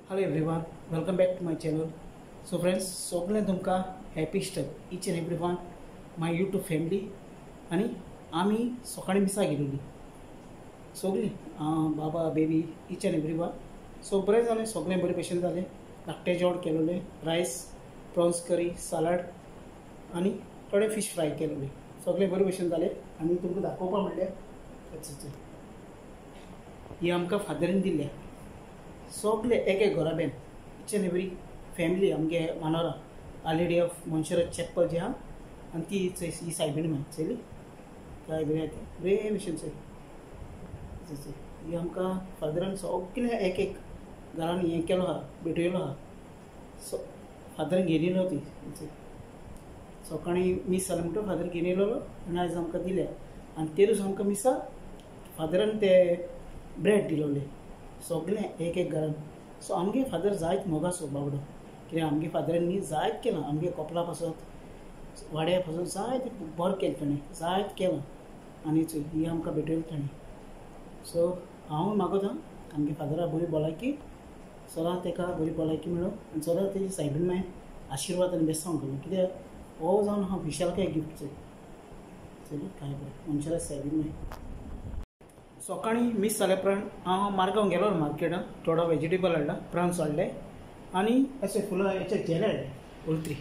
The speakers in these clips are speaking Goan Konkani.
Hello everyone, welcome back to my channel. So friends, सगळें तुमकां happy Easter each and every one my YouTube family. आनी आमी सकाळीं मिसा गेलेली सगळीं, बाबा baby each and every one. So बरें जालें, सगळें बरें भशेन जालें. धाकटें जेवण केलोलें, रायस, प्रॉन्स करी, सलाड आनी थोडे फिश फ्राय केलोले. सगळें बरें भशेन जालें. आनी तुमकां दाखोवपा म्हणल्यार ही आमकां फादरीन दिल्ल्या सगळे एक एक घराब्यान इच एंड एवरी फॅमिली आमगे Manora our lady of Montserrat chapel जी आहा आनी ती ही सायबीण माय चली सायबीण ती बरे भशेन चय ही आमकां फादरान सगळे एक एक घरान हें केलो आहा, भेटयलो आहा. सो फादरान घेवन येयलो ती सकाळीं मीस जालें म्हणटकच फादर घेवन येयलो आनी आयज आमकां दिल्या. आनी ते दीस आमकां मिसा फादरान ते ब्रेड दिलोले सगळें एक एक घरान. सो आमगे फादर जायत मोगासो बाबडो, कित्याक आमगे फादरान न्ही जायत केलां, आमगे कोपला पासत वाड्या पासत जायत बरें केलें ताणें, जायत केलां. आनी ही आमकां भेटयलें ताणें. सो हांव मागोता आमगे फादरा बरी भलायकी, सदां ताका बरी भलायकी मेळो आनी सदां तेजी सायबीण माय आशिर्वाद आनी बेसांव घालूं. कित्याक हो जावन हांव विशालकाय गिफ्ट चोय चली काय बरें मनशाला सायबीण माय. सकाळीं मीस जाल्या उपरांत हांव मारगांव गेलो मार्केटान, थोडो वेजिटेबल हाडला, प्रान्स हाडले आनी अशे फुलां हेचे झेले हाडले, ओलत्री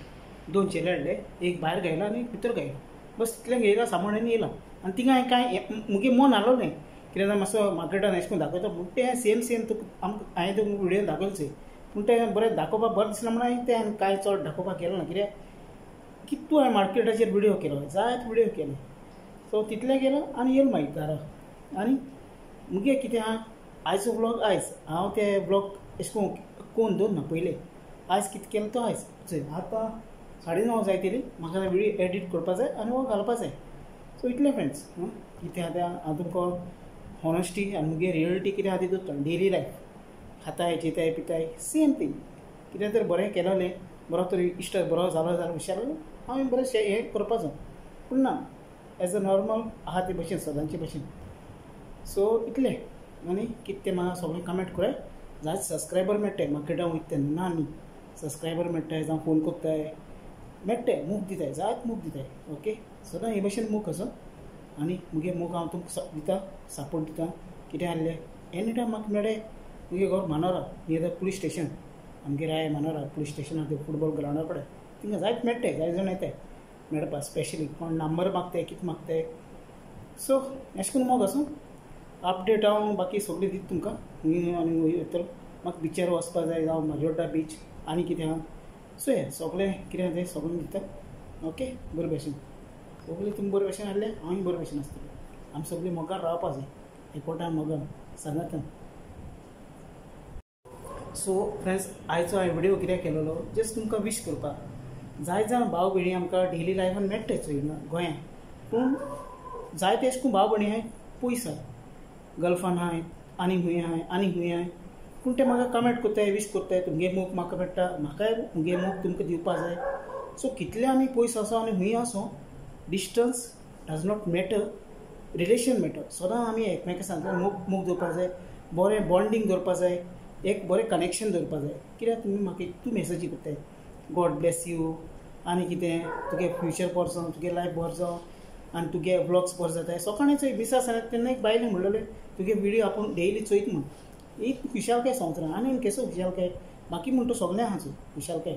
दोन झेले हाडले, एक भायर घायला आनी एक भितर घायला. बस तितलें घेयला सामान आनी येयला. आनी थिंगा हांवें कांय मुगे मन हालो न्ही, कित्याक मातसो मार्केटान अशें करून दाखयता पूण तें सेम सेम तुका आमकां हांवें तुका विडियो दाखयलें पूण तें बरें दाखोवपाक बरें दिसलें म्हणून हांवें तें कांय चड दाखोवपाक गेलो ना. कित्याक कितू हांवें मार्केटाचेर विडियो केलो, जायत विडियो केले. सो तितलें गेलो आनी येयलो मागीर घरा. आनी मुगे कितें आहा आयचो व्लॉग, आयज हांव ते व्लॉग अशें करून कोण दवरना पयलें आयज कितें केलें तो आयज चोय. आतां 9:30 जायत येयली, म्हाका विडियो एडिट करपा जाय आनी हो घालपा जाय. सो इतलें फ्रेंड्स, कितें आहा तें हांव तुमकां हॉनेस्टी आनी मुगे रियलिटी कितें आहा ती दवरता. डेली लायफ खाताय जेताय पिताय सेम थींग. कितें तर बरें केलोलें, बरो तरी इश्ट बरो जालो जाल्यार हुशार हांवें बरें हें करपाचो, पूण ना एज अ नॉर्मल आहा ते भशेन सदांचे भशेन. सो इतलें. आनी कितें तें म्हाका सगळें कमेंट कराय. जायते सबस्क्रायबर मेळटाय मार्केटान वयता तेन्ना, ना न्ही सबस्क्रायबर मेळटाय, जावं फोन करताय मेळटाय, मोग दिताय, जायत मोग दिताय. ओके, सदां हे भशेन मोग आसा आनी मुगे मोग हांव तुमकां दिता, सपोर्ट दिता. कितें आहलें एनी टायम म्हाका मेळ्ळे मुगे घर Manora near the police station, आमगे राय मानोरा पुलीस स्टेशन आहा ते फुटबॉल ग्रावंडा कडेन, थिंगा जायत मेळटाय, जायत जाण येताय मेळपा. स्पेशली कोण नंबर मागताय, कितें मागताय. सो अशें करून मोग आसूं. अपडेट हांव बाकी सगळीं दिता तुमकां. खंय आनी खंय वयतलो, म्हाका बिचार वचपा जाय, जावं माजोड्डा बीच आनी कितें आहा. सो हें सगळें कितें आहा तें सगळें दिता. ओके, बरे भशेन सगळें तुमी बरे भशेन आहले, हांवूय बरे भशेन आसतलें. आमी सगळीं मोगान रावपा जाय, एकवटान मोगान सांगातान. सो फ्रेंड्स, आयचो हांवें विडियो कित्याक केलोलो, जस्ट तुमकां विश करपाक. जायत जाण भाव भयणी आमकां डेली लायफान मेळटाय चोय गोंयांत, पूण जायते अशें करून भाव भयणी आहाय पयस आहाय, गल्फान आहाय आनी खूंय आहाय आनी खूंय आहाय, पूण ते म्हाका कमेंट करताय, विश करताय, तुमगे मोग म्हाका मेळटा, म्हाकाय मुगे मोग तुमकां दिवपा जाय. सो कितले आमी पयस आसो आनी खूंय आसो, distance does not matter, relation matter. सदां आमी एकमेका सांगता मोग मोग दवरपा जाय, बरें बॉन्डींग दवरपा जाय, एक बरें कनेक्शन दवरपा जाय. कित्याक तुमी म्हाका इतू मेसेजी करताय, गॉड ब्लेस you आनी कितें, तुगे फ्युचर बरो जावं, तुगे लायफ बरो जावं आनी तुगे व्लॉग्स बरे जाताय. सकाळीं चोय मिसा आसतना तेन्ना एक बायलेन म्हणलेलें तुगे विडियो आपूण डेली चोयत म्हूण. एक खुशालकाय संवसारान आनी केसो खुशालकाय, बाकी म्हण तो सगळें आहा चोय खुशालकाय,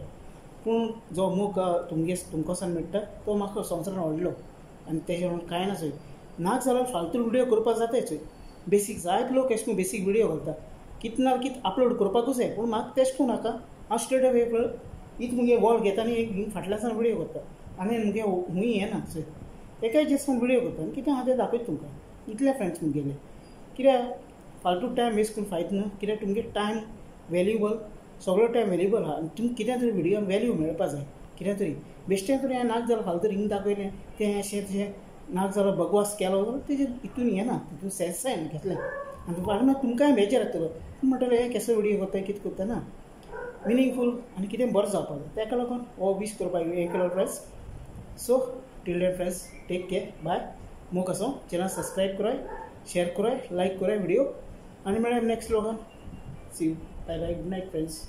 पूण जो मोग तुमगे तुमकां सान मेळटा तो म्हाका संवसारान व्हडलो आनी तेजें म्हणून कांय ना चोय. नाक जाल्यार फालतू विडियो करपाक जाताय चोय. बेसीक जायते लोक अशें करून बेसीक विडियो घालता, कितें ना कितें अपलोड करपाकूच जाय, पूण म्हाका तेश करूं नाका. हांव स्ट्रेट अवे इत मुगे वॉल घेता आनी एक फाटल्यान सान विडियो करता आनी मुगे हूंय येना चोय, एकाय दिसान विडियो करता आनी कितें आहा तें दाखयता तुमकां. इतले फ्रेंड्स मुगेले, कित्याक फालतू टायम वेस्ट करून फायद ना. कित्याक तुमगे टायम व्हॅल्युएबल, सगळो टायम व्हॅल्युएबल आहा आनी तुमकां कितें तरी विडियोन व्हॅल्यू मेळपा जाय. कितें तरी बेश्टें तरी हांवें नाक जाल्यार फालतू रिंग दाखयलें तें अशें तशें नाक जाल्यार बगवास केलो जाल्यार तेजें हितून येना, तितून सेन्स जायना घेतलें आनी फाल्यां मागीर तुमकांय बेजार येतलो, तुमी म्हणटले हें केसो विडियो करता, कितें करता ना मिनींगफूल आनी कितें बरें जावपाक जाय. तेका लागून हो वीश करपाक हें केलो friends. So till then friends, take care, bye. मोग आसो, चॅनल सबस्क्रायब कराय, शेयर कराय, लायक कराय विडियो आनी मेळया next व्लॉगान. See you. Bye bye, good night friends.